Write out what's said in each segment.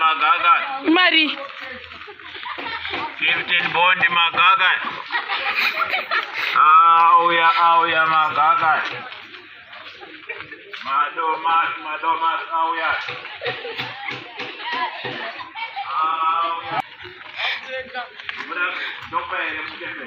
magaka. Mari. 15 bond magaka. Auya auya magaka. Madomas madomas auya. Auya. Mura dopa here mutembe.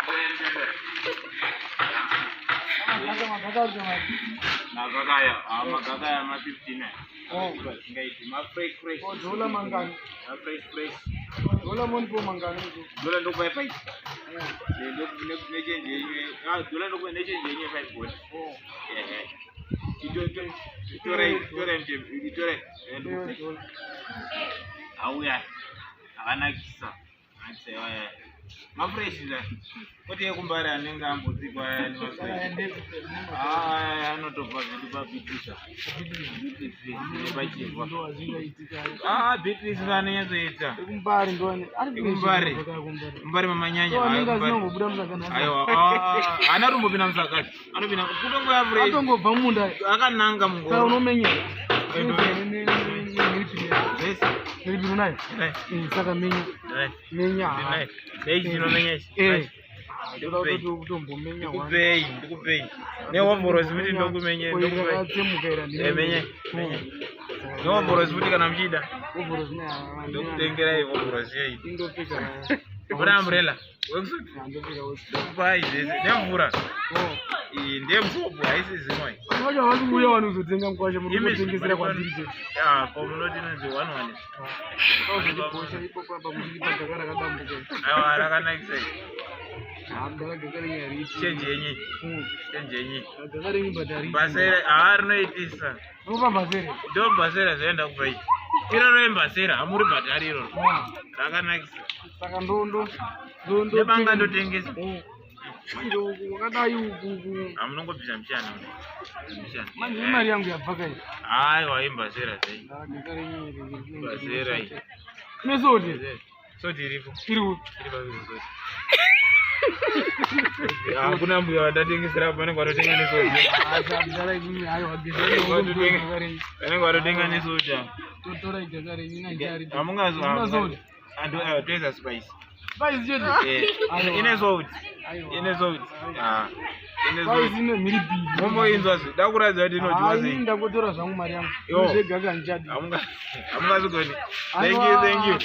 Mutembe. Magaka aya, ah, magaka aya ma 15 aya. Ngaiti ma fresh fresh. Dhola mangani? Ma fresh fresh. Dhola monipo mangani? Dhola ndokupa 5. Nechenje yenyu. Ah, dhola ndokupa nechenje yenyu 5 gold. Ehe. Itorai, itorai mtembe, itorai. Auya. Akanakisa. Mafresh la. Kwete ekumbare anenge ambotsikwa aya nemafresh. Aya anotobva zvedu paBeatrice. Beatrice nepachivwa. Ah, Beatrice anonyatsoita. Ekumbare ndoane. Ekumbare. Kumbare mamanyanya. Anenge asina kumbobuda musakana. Aiwa. Ah, haana kumbopinda musakana. Anopinda kutongouya fresh. Atongobva mumunda. Akananga mungoro. Saka unomenyera. Zvese. Mhiripiri unayo? Saka menya. Menya. Nei chinomenya ichi? Eh. Kutombomenya. Ndikupei, ndikupei. Nehovhorosi futi ndokumenye, ndokupei. Yakatsemuka ira. Eh, menye, menye. Nehovhorosi futi kana muchida. Hovhorosi nayo. Ndokutengerai hovhorosi yei. Indopfeka. Mvura umbrella. Worksuit. Handopfeka worksuit. Ndokupai zvese. Nemvura. Iyi ndemvubvu haisi zimwe. Vacho havasi kuuya vanhu kuzotenga mukwasha muri kutengesera kwandiri chete. Ya, ko munoti inonzi one one. Kuzondibosha ipapo apa muchitipa gaka rakadambuka. Aiwa rakanakisa iri. Gaka gaka renyu hariiti. Change yenyu. Change yenyu. Gaka renyu but hariiti. Basera, haa rinoitisa. Unopa basera? Ndo basera zvaenda kupa ichi. Iro rembasera hamuri bhadhari iroro. Rakanakisa. Saka ndo ndo ndo ndo Nebanga ndotengesa. Manje uku wakadai uku uku. Hamunongobvisa mbichana. Mbichana. Manje imari yangu yabva kai. Aiwa imbasera sei. Gaka renyu iri. Basera iyi. Nesoti. Soti iripo. Iri kupi? Iri paviri soti. Hakuna mbuya vandatengesera apa vanenge vatotenga nesoti. Vanenge vatotenga nesoti apa. Hamungazo. Andu ayo toisa spice. Spice chete. Eh, ine salt. Ine salt. Ah. Ine salt. Spice ine mhiripiri. Momboinzwa zve. Ndakuratidza kuti inodyiwa sei. Ini ndakotora zvangu mari yangu. Yo. Zvegaka ndichadi. Hamunga hamungazogoni. Thank you, thank you.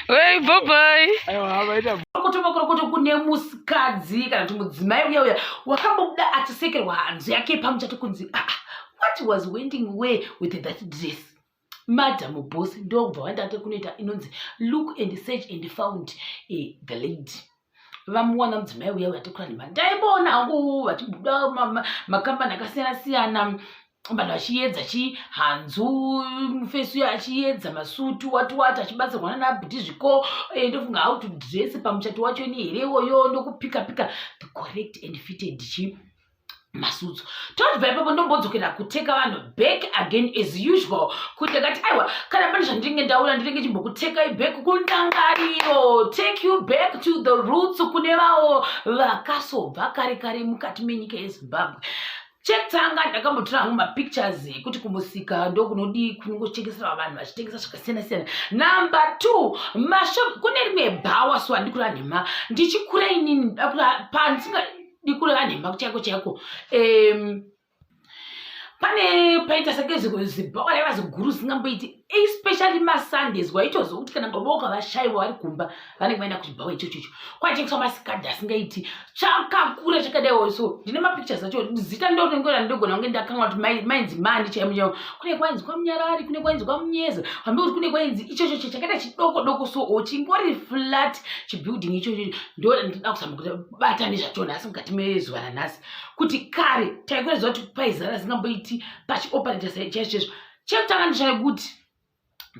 Hey, bye bye. Aiwa, havaita Korokoto makorokoto kune musikadzi kana kuti mudzimai uya uya wakambobuda achisekerwa hanzu yake pamuchato kunzi ah, ah, what was wending way with that dress madam boss ndokubva vandate kunoita inonzi look and search and found eh, the lady vamuwana mudzimai uya uya tokura nhema ndaimboona hangu vachibuda makambani akasiyana siyana vanhu vachiedza chi hanzu mufesi uyo achiedza masutu wati wati achibatsirwa nana bhuti zviko eh, ndofunga how to dress pamuchato wacho ini here iwoyo ndokupika pika the correct and fitted chi masutsu tobva ipapo ndombodzokera kuteka vanhu back again as usual kuti ndakati aiwa kana pane zvandinenge ndaona ndinenge chimbokutekai back kundangariro take you back to the roots kune vavo vakasobva kare kare mukati menyika yezimbabwe chekutanga ndakambotora hangu mapictures ekuti kumusika ndokunodii kunongotengeserwa vanhu vachitengesa zvakasiyana siyana number two mashop kune rimwe bhawa so handikura nhema ndichikura inini pandisinga dikureva nhema chaiko chaiko um, pane paita sake zibhawa raiva ziguru zingamboiti especially masundays waitozwa kuti kana baba ukavashaiwa vari kumba vanenge vaenda kuchibhawa ichocho icho kwaitengeswa masikadhi asingaiti chakakura chakadaiwo so ndine mapictures acho zita ndonengora ndogona kunge ndakanga kuti mainzi mani chaimo chaimo kune kwainzi kwamunyarari kune kwainzi kwamunyeza hambe kuti kune kwainzi ichocho chakaita chidoko doko so chingori flat chibuilding ichocho ndo ndinoda kuzama kuti bata nezvacho nhasi mukati mezuva ranhasi kuti kare taikuratidza kuti paizara zingamboiti pachioperata chaizvo chaizvo chekutanga ndechekuti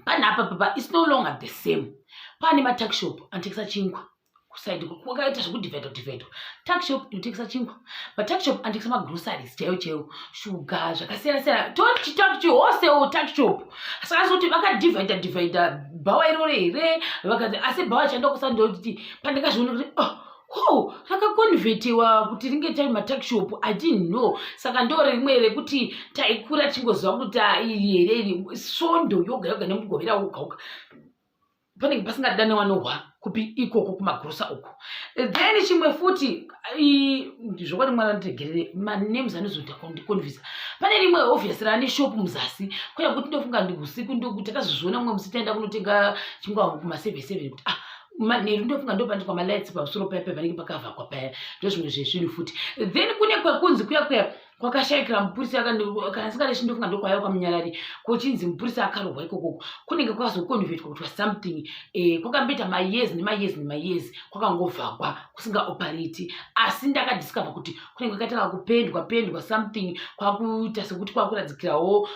panapa papa its no longer the same pane matakshop anotengesa chingwa kusaidi kwakaita zvekudhivhaidwa dhivhaidwa takshop inotengesa chingwa matakshop anotengesa magroceries chaiwo chaiwo shuga zvakasiyana siyana tochihoseo takshop saka asi kuti vakadhivhaidha dhivhaidha bhawa iroro here vakati asi bhawa chandokusa ndoti pandakazviona kuti oh, Wow, rakakonvhetiwa kuti ringe tari matakshop. I didn't know. Saka ndo rimwe rekuti taikura tichingoziva kuti ah, iri here iri svondo yoga yoga nemugovera woga woga panenge pasingadane wanohwa kupi ikoko kumagrosa uko. Then chimwe futi, zvokwadi mwana nditegerere manames anozoita kundikonvisa. Pane rimwe obvious raane shop muzasi kuya kuti ndofunga ndiusiku ndokuti takazozviona mumwe musi taenda kunotenga chingwa kuma7 7 kuti ah, manheru ndofunga ndopandikwa malights pamusoro paya paya panenge pakavhakwa paya. Ndozvimwe zvezvinhu futi. Then kune kwekunzi kuya kuya kwakashayikira mupurisa, kana singareshi ndofunga ndokwaiva kwamunyarari, kuchinzi mupurisa akarohwa ikokoko, kunenge kwakazokonvetwa kutwa something. Kwakamboita mayears nemayears nemayears kwakangovhagwa kusingaoperati, asi ndakadiscover kuti kunenge kwakaita kakupendwa pendwa something, kwakuita sekuti kwakuradzikirawo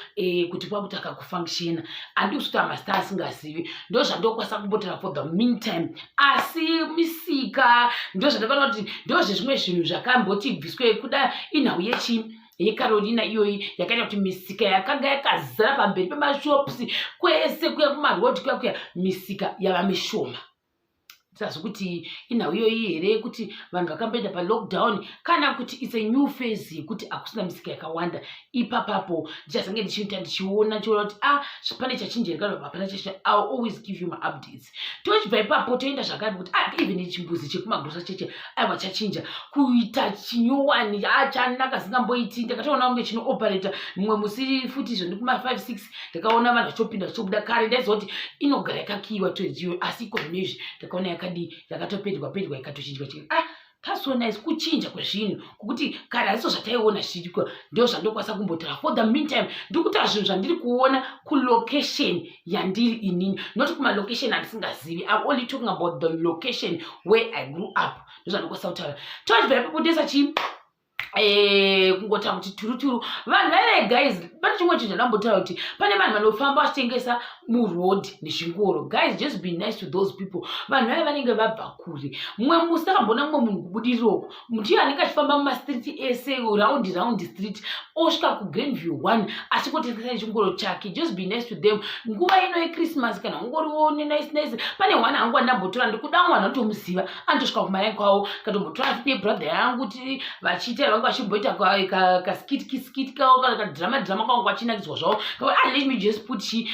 kuti kwakutaka kufunctiona. Handisi kuti amasita asingazivi, ndo zvandokwanisa kumbotara for the meantime. Asi misika ndo zvandakaona kuti ndo zvezvimwe zvinhu zvakamboti bviswe kuda inhau yechi yeCarolina iyoyi yakaita kuti misika yakanga yakazara pamberi pemashops kwese kuya kumarodi kuya kuya, misika yava mishoma. Tisazi kuti inhau iyoyi here yekuti vanhu vakamboenda palockdown, kana kuti it's a new phase yekuti hakusina misika yakawanda ipapapo. Ndichazange ndichiita ndichiona ndichiona kuti ah, pane chachinja here kana hapana chachinja. I will always give you maupdates. Tochibva ipapo toenda zvakare kuti ah, even chimbuzi chekumagrosa cheche aiwa chachinja kuita chinyowani. Ah, chanaka singamboiti. Ndakatoona kunge chinooperata mumwe musi futi izvo ndikuma 5 6 ndakaona vanhu vachitopinda vachitobuda. Kare ndaiziva kuti inogara yakakiyiwa toilet iyoyo, asi iko zvino izvi ndakaona yakadii, yakatopendwa pendwa, ikatochinjwa chinja. Ah, that's so nice, kuchinja kwezvinhu kukuti kare hasiso zvataiona zvichiitwa. Ndo zvandokwanisa kumbotaura for the meantime. Ndiri zvinhu zvandiri kuona kulocation yandiri inini, not kumalocation andisingazivi. I'm only talking about the location where I grew up. Ndo zvandokwanisa kutaura. Tochibva ipapo toisa chii, kungotaura kuti turu turu vanhu vaive. Guys, pane chimwe chinhu chandambotaura kuti pane vanhu vanofamba vachitengesa muroad nezvingoro. Guys, just be nice to those people. Vanhu vaive vanenge vabva kure. Mumwe musi takamboona mumwe munhu kubudiriro ndiye anenge achifamba mumastreet ese, round round street, osvika kuGrandview 1 achingotengesa nechingoro chake. Just be nice to them. Nguva ino yechristmas, kana ungoriwo nenice nice, pane one hangu andambotora ndikuda mwana anotomuziva, anotosvika kumaraini kwavo, katombotora futi nebrother yangu ti vachiita vanga vachimboita kaskit kiskit kavo kana kadrama drama kavo vachinakidzwa zvavo. Ah, let me just put chi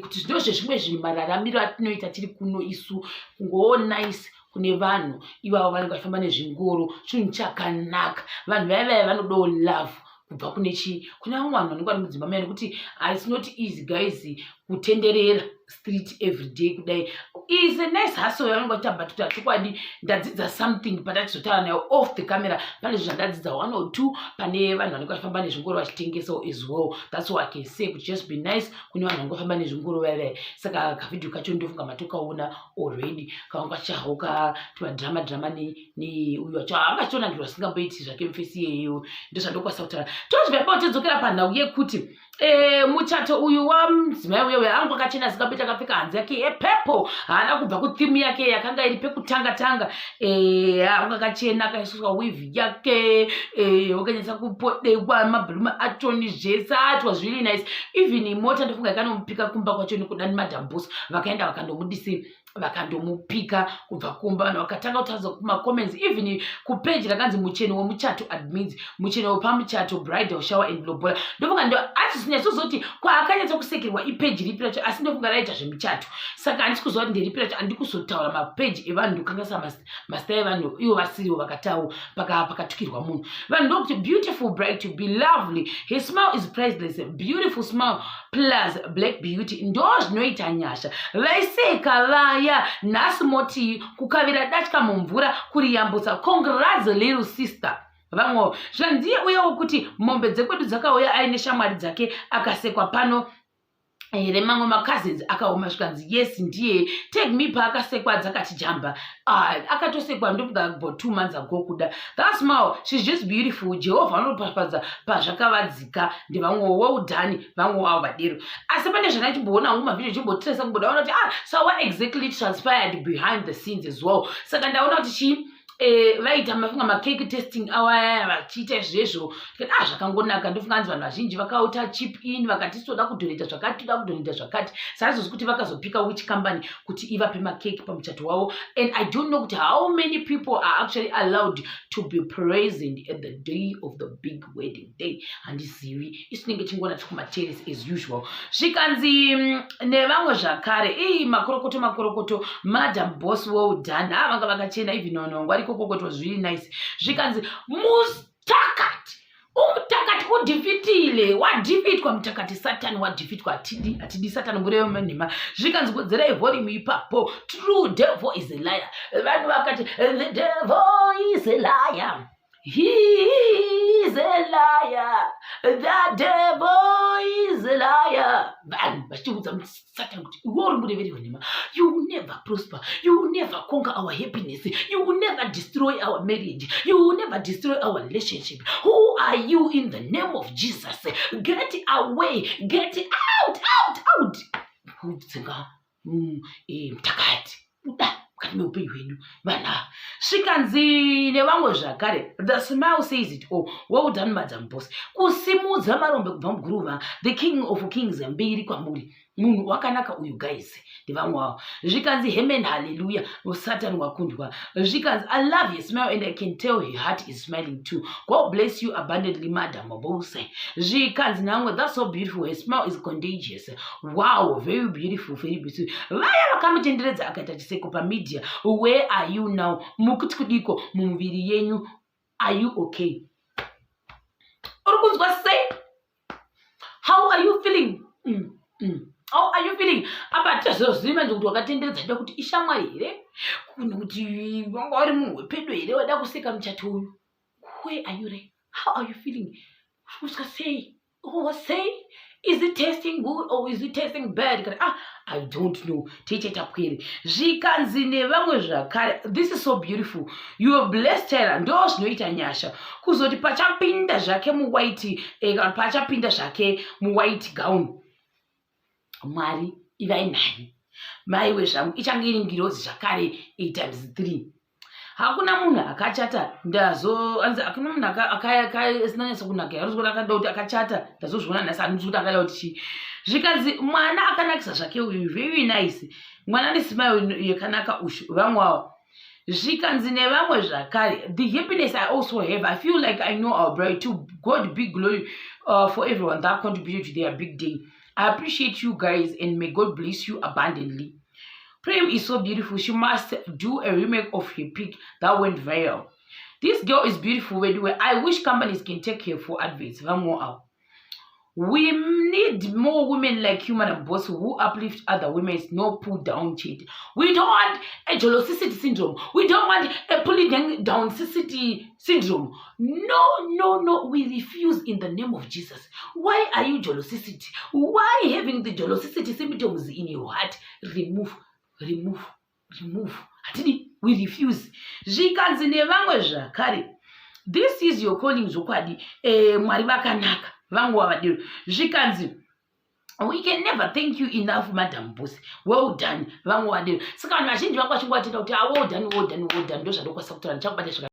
kuti ndo zvezvimwe zvinhu, mararamiro atinoita tiri kuno isu, kungowo nice kune vanhu ivavo vanenge vachifamba nezvingoro. Chinhu chakanaka. Vanhu vaya vaya vanodawo love kubva kune chii, kune vamwe vanhu vanenge vari mudzimba maya, nekuti it's not easy, guys, kutenderera street every day kudai. Is a nice hustle yavanenge vachiita, but kuti chokwadi ndadzidza something pandachizotaura nayo off the camera. Pane zvinhu zvandadzidza one or two, pane vanhu vanenge vachifamba nezvingoro vachitengesawo as well. That's what I can say, kuti just be nice kune vanhu vanenge vafamba nezvingoro vaya vaya. Saka kavhidhio kacho ndofunga matokaona already, kavanga kachihawo tumadrama drama neuyu wacho angachitonangirwa singamboiti zvake mufesi iyeyo. Ndozvandokwanisa kutaura. Tozvibva ipapo todzokera panhau yekuti muchato uyu wamudzimai uye uyo angu akachena singamboiti, akapfeka hanzi yake yepurple, haana kubva kutheme yake yakanga iri pekutanga tanga. Anga akachena, akaiswa weave yake, wakanyatsa kupodewa mabhuruma achoni zvese. It was really nice. Even mota ndofunga yakanomupika kumba kwacho nekuda Madam Boss vakaenda vakandomudisi vakandomupika kubva kumba. Vanhu vakatanga kutaridza kumacomments, even kupeji rakanzi Mucheno Wemuchato Admins, Mucheno Wepamuchato Bridal Shower and Lobola. Ndofunga ndo hatisinyatsoziva kwaakanyatsa kusekerwa ipeji ripi racho, asi ndofunga raita zvemuchato, saka handisi kuziva kuti nderipi racho. Handi kuzotaura mapeji evanhu, ndokangasa mazita evanhu ivo vasirivo vakatawo pakatukirwa munhu. Vanhu ndokuti, "Beautiful bride to be, lovely. His smile is priceless. Beautiful smile plus black beauty, ndo zvinoita nyasha." Vaiseka vaya nhasi moti kukavira datya mumvura kuriyambutsa. "Congrats, little sister." Vamwewo zvandiye uyewo kuti mombe dzekwedu dzakauya aine shamwari dzake, akasekwa pano here. Mamwe macousins akaoma, zvikanzi yes, ndiye. Tag me paakasekwa dzakati jamba. Ah, akatosekwa ndofunga about 2 months ago. Kuda that smile, she's just beautiful. Jehovha anopafadza pazvakavadzika. Ndevamwewo, well done vamwewo avo vadero. Asi pane zvandachimboona hangu mavhidhio chimbotiresa kumbodaona kuti ah, so what exactly transpired behind the scenes as well. Saka ndaona kuti chii. Vaita mafunga macake tasting awaya vachiita izvezvo. Ah, zvakangonaka. Ndofunga hanzi vanhu vazhinji vakauta chip in, vakati toda kudonata zvakati, toda kudonata zvakati. Saizvozvi kuti vakazopika which company kuti ivape makeke pamuchato wavo, and I don't know kuti how many people are actually allowed to be present at the day of the big wedding day. Handizivi, isu tinenge tingoona tiri kumaterrace as usual. Zvikanzi nevamwe zvakare, ii, makorokoto, makorokoto, Madam Boss, well done. Ha, vanga vakachena, even vanhu vangu variko kokoto, zviri nice. Zvikanzi mustakati, umutakati udefeatile, wadefeatwa mutakati, Satani wadefeatwa. Hatidi, hatidi Satani mureve manhema. Zvikanzi wedzerai volume ipapo. True, devil is a liar. Vanhu vakati the devil is a liar. He is a liar. The devil is a liar. Vanhu vachiudza Satani kuti iwe uri mureveri wenhema. You will never prosper. You will never conquer our happiness. You will never destroy our marriage. You will never destroy our relationship. Who are you? In the name of Jesus, get away. Get out, out, out. Kudzinga mutakati, buda mukati meupenyu hwedu vana. Svikanzi nevamwe zvakare, the smile says it all. Well done, Madam Boss, kusimudza marombe kubva muguruva. The King of Kings, mbiri kwamuri. Munhu wakanaka uyu, guys, ndevamwe wavo. Zvikanzi amen, hallelujah, Satan wakundwa. Zvikanzi I love your smile and I can tell her heart is smiling too. God bless you abundantly, Madam Boss. Zvikanzi namwe, that's so beautiful. Her smile is contagious. Wow, very beautiful, very beautiful. Vaya vakamutenderedza akaita chiseko pamedia, where are you now? Mukuti kudiko mumuviri yenyu? Are you okay? Uri kunzwa sei? How are you feeling? How are you feeling? Apa tichazozivi manje kuti wakatenderedza da kuti ishamwari here, kuti wanga uri munhu wepedo here wada kuseka muchato uyu. Where are you right? How are you feeling? Uswa sei? Oh, sei? Is it tasting good or is it tasting bad? Kana, ah, I don't know. Tichaita pwere. Zvikanzi nevamwe zvakare, this is so beautiful. You are blessed her. Ndo zvinoita nyasha. Kuzoti pachapinda zvake muwhite, kana pachapinda zvake muwhite gown. Mwari ivai naye. Maiwe zvangu, ichange iri ngirozi zvakare times 3. Hakuna munhu akachata ndazo anzi hakuna munhu asina nyatso kunaka here kuti akada kuti akachata. Ndazozviona nhasi, handisi kuti akada kuti chii. Zvikanzi mwana akanakisa zvake uyu, very nice mwana nesmile yakanaka ushu. Vamwe avo. Zvikanzi nevamwe zvakare, the happiness I also have, I feel like I know our bride. To God be glory for everyone that contributed to their big day. I appreciate you guys and may God bless you abundantly. Prim is so beautiful. She must do a remake of her pic that went viral. This girl is beautiful. Anyway, I wish companies can take her for adverts. Vamwe avo. We need more women like you, Madam Boss, who uplift other women, no pull down cheat. We don't want a jealousy syndrome. We don't want a pulling down city syndrome. No. We refuse in the name of Jesus. Why are you jealousy? Why having the jealousy symptoms in your heart? Remove, remove, remove. Hatidi, we refuse. Zvikanzi nevamwe zvakare, this is your calling zvokwadi. Mwari vakanaka, vangu vavadiro. Zvikanzi we can never thank you enough, Madam Boss, well done. Vamwe vadero. Saka vanhu vazhinji vanga vachingovatenda kuti, ah, well done, well done, well done. Ndo zvandokwanisa kutaura. Ndichakubata zvakanaka.